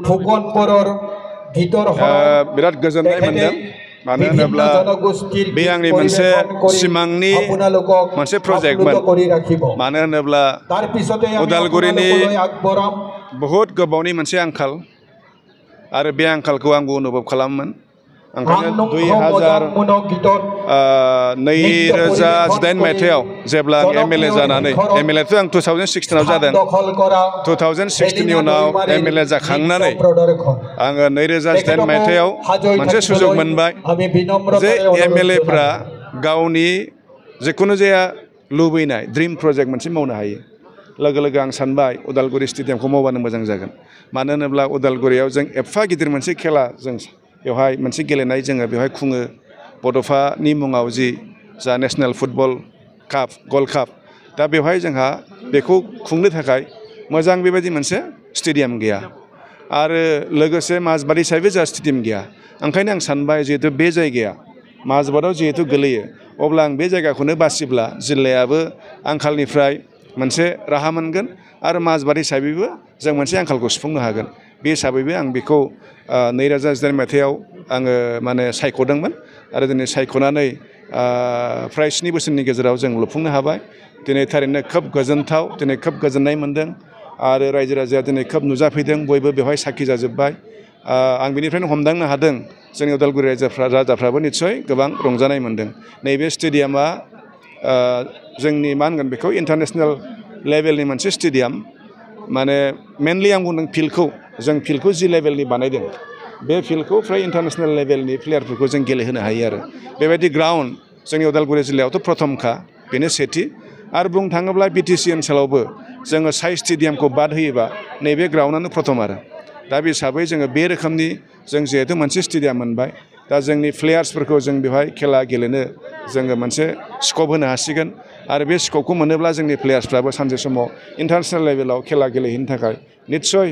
Fukon Poror Gitor बिराद गोजोननाय मोनदों मानो होनोब्ला बे आंनि मोनसे सिमांनि मोनसे प्रजेक्टमोन मानो होनोब्ला उदालगुरिनि बहुत गोबावनि मोनसे आंखाल आरो बे आंखालखौ आंबो अनुभब खालामोन ओंखायनो 2018 मायथाइयाव जेब्ला आं एमएलए जानानै एमएलएथ' आं 2016 आव जादों 2016 नि उनाव एमएलए जाखांनानै आङो 2018 मायथाइयाव मोनसे सुजुग मोनबाय जे एमएलएफ्रा गावनि जिखुनु जाया लुबैनाय ड्रिम प्रजेक्ट मोनसे मावनो हायो लोगो लोगो आं सानबाय उदालगुरि स्टेडियामखौ मावबानो मोजां जागोन मानो होनोब्ला उदालगुरियाव जों एफा गिदिर मोनसे खेला जों बेवहाय मोनसे गेलेनाय जोङो बेवहाय खुङो बड'फानि मुङाव जि जा नेशनेल फुटबल काप गल्ड काप दा बेवहाय जोंहा बेखौ खुंनो थाखाय मोजां बेबायदि मोनसे स्टेडियाम गैया आरो लोगोसे माजबाद हिसाबै जोंहा स्टेडियाम गैया ओंखायनो आं सानबाय जिहेतु बे जायगाया माजबादाव जिहेतु गोलैयो अब्ला आं बे जायगाखौनो बासिब्ला जिल्लायाबो आंखालनिफ्राय मोनसे राहा मोनगोन आरो माजबाद हिसाबैबो जों मोनसे आंखालखौ सुफुंनो हागोन बे हिसाबैबो आं बेखौ 2018 मायथाइयाव आङो माने सायख'दोंमोन आरो दिनै सायख'नानै फ्राय 7 बोसोरनि गेजेराव जों लुफुंनो हाबाय दिनै थारैनो खोब गोजोनथाव दिनै खोब गोजोननाय मोनदों आरो रायजो राजाया दिनै खोब नुजाफैदों बयबो बेवहाय साखि जाजोब्बाय आं बेनिफ्रायनो हमदांनो हादों जोंनि उदालगुरि राजाफ्राबो निस्सय गोबां रंजानाय मोनदों नैबे स्टेडियामा जोंनि मा होनगोन बेखौ इन्टारनेशनेल लेभेलनि मोनसे स्टेडियाम माने मेनलि आं बुंदों फिल्डखौ जों फिल्डखौ जि लेभेलनि बानायदों बे फिल्डखौ फ्राय इन्टारनेशनेल लेभेलनि प्लेयारफोरखौ जों गेलेहोनो हायो आरो बेबायदि ग्राउन्ड जोंनि उदालगुरि जिल्लायावथ' प्रथमखा बेनो सेथि आरो बुंनो थाङोब्ला बिटिसि ओनसोलावबो जोङो साइ स्टेडियामखौ बाद होयोबा नैबे ग्राउन्डआनो प्रथम आरो दा बे हिसाबै जोङो बे रोखोमनि जों जिहेतु मोनसे स्टेडियाम मोनबाय दा जोंनि प्लेयार्सफोरखौ जों बेवहाय खेला गेलेनो जोङो मोनसे स्कप होनो हासिगोन आरो बे स्कपखौ मोनोब्ला जोंनि प्लेयार्सफ्राबो सानसे समाव इन्टारनेशनेल लेभेलाव खेला गेलेहैनो थाखाय निस्सय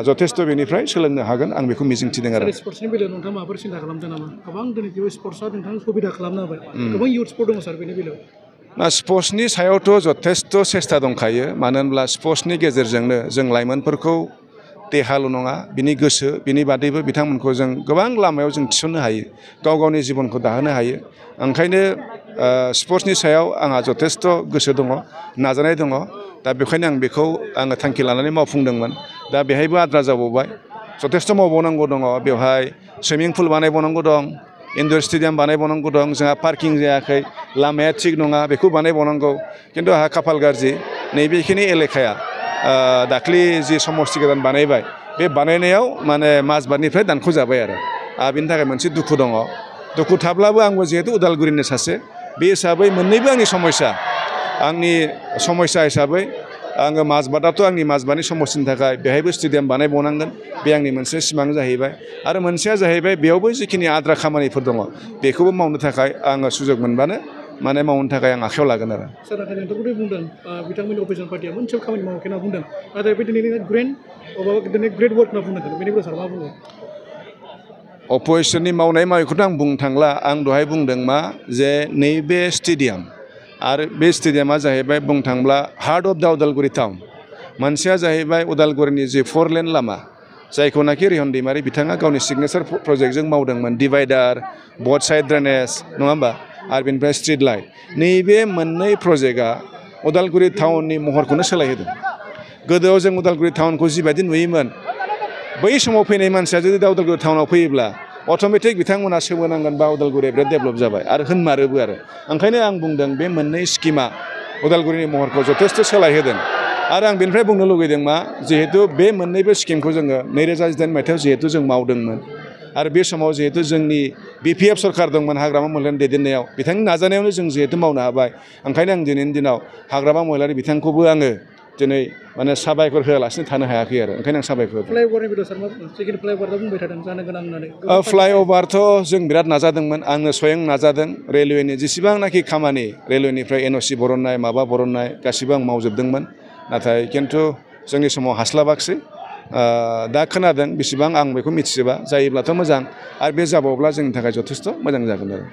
जथेस्थ' बेनिफ्राय सोलोंनो हागोन आं बेखौ मिजिंथिदों आरो स्पर्ट्सनि बेलायाव नोंथाङा माबाफोर सिन्था खालामदों नामा गोबां दिनै स्पर्ट्सआ नोंथांनो सुबिदा खालामनो हाबाय गोबां इयुथ स्पर्ट दङ सार बेनि बेलायाव स्पर्ट्सनि सायावथ' जथेस्थ' सेस्था दंखायो मानो होनब्ला स्पर्ट्सनि गेजेरजोंनो जों लाइमोनफोरखौ देहाल' नङा बिनि गोसो बिनि बादैबो बिथांमोनखौ जों गोबां लामायाव जों थिसननो हायो गाव गावनि जिबनखौ दाहोनो हायो ओंखायनो स्पर्ट्सनि सायाव आंहा जथेस्थ' गोसो दङ नाजानाय दङ दा बेखायनो आं बेखौ आङो थांखि लानानै मावफुंदोंमोन दा बेहायबो आद्रा जाबावबाय जथेस्थ' मावबावनांगौ दङ बेवहाय सुइमिं पुल बानायबावनांगौ दं इनड'र स्टेडियाम बानायबावनांगौ दं जोंहा पार्किं जायाखै लामाया थिग नङा बेखौ बानायबावनांगौ खिन्थु आंहा खाफाल गाज्रि नैबेखिनि एलेखाया दाख्लि जि समस्ति गोदान बानायबाय बे बानायनायाव माने माजबादनिफ्राय दानख'जाबाय आरो बेनि थाखाय मोनसे दुखु दङ दुखु थाब्लाबो आंबो जिहेतु उदालगुरिनि सासे बे हिसाबै मोननैबो आंनि समस्या हिसाबै आङो माजबादाथ' आंनि माजबादनि समस्थिनि थाखाय बेहायबो स्टेडियाम बानायबावनांगोन बे आंनि मोनसे सिमां जाहैबाय आरो मोनसेया जाहैबाय बेयावबो जिखिनि आद्रा खामानिफोर दङ बेखौबो मावनो थाखाय आङो सुजुग मोनबानो माने मावनो थाखाय आं आखायाव लागोन आरो सार नाथाय नोंथांखौथ' बुंदों बिथांमोननि अपोजिसन पार्टिया मोनसेबो खामानि मावाखै होनना बुंदों नाथाय बे दिनै ग्रेट वार्क होनना बुंदों बेनिफ्राय सार मा बुङो अपोजिसननि मावनायखौथ' आं बुंनो थांला आं दहाय बुंदों मा जे नैबे स्टेडियाम आरो बे स्टेडियामा जाहैबाय बुंनो थांब्ला heart of the Udalguri town मोनसेया जाहैबाय उदालगुरिनि जि 4 लेन लामा जायखौनाखि रिहन दैमारि बिथाङा गावनि सिगनेचार प्रजेक्टजों मावदोंमोन डिभाइडार बथ साइड ड्रेनेज नङा होमबा आरो बेनिफ्राय स्ट्रिट लाइट नैबे मोननै प्रजेक्टआ उदालगुरि टाउननि महरखौनो सोलायहोदों गोदोआव जों उदालगुरि टाउनखौ जिबायदि नुयोमोन बै समाव फैनाय मानसिया जुदि दा उदालगुरि टाउनाव फैयोब्ला अट'मेटिक बिथांमोना सोमोनांगोन बा उदालगुरिया बिराद डेभेलप जाबाय आरो होनमारोबो आरो ओंखायनो आं बुंदों बे मोननै स्किमा उदालगुरिनि महरखौ जथेस्थ' सोलायहोदों आरो आं बेनिफ्राय बुंनो लुगैदों मा जिहेतु बे मोननैबो स्किमखौ जोङो 2018 मायथाइयाव जिहेतु जों मावदोंमोन आरो बे समाव जिहेतु जोंनि बिपिएफ सरकार दंमोन हाग्रामा महिलारि दैदेननायाव बिथांनि नाजानायावनो जों जिहेतु मावनो हाबाय ओंखायनो आं दिनैनि दिनाव हाग्रामा महिलारि बिथांखौबो आङो दिनै माने साबायखर होआलासिनो थानो हायाखै आरो ओंखायनो आं साबायखर फ्लाइअभारथ' जों बिराद नाजादोंमोन आङो स्वयं नाजादों रेलवेनि जेसेबांनाखि खामानि रेलवेनिफ्राय एनअसि बरननाय माबा बरननाय गासिबो आं मावजोबदोंमोन नाथाय खिन्थु जोंनि समाव हास्लाबाखिसै दा खोनादों बेसेबां आं बेखौ मिथिजोबा जायोब्लाथ' मोजां आरो बे जाबावब्ला जोंनि थाखाय जथेस्थ' मोजां जागोन आरो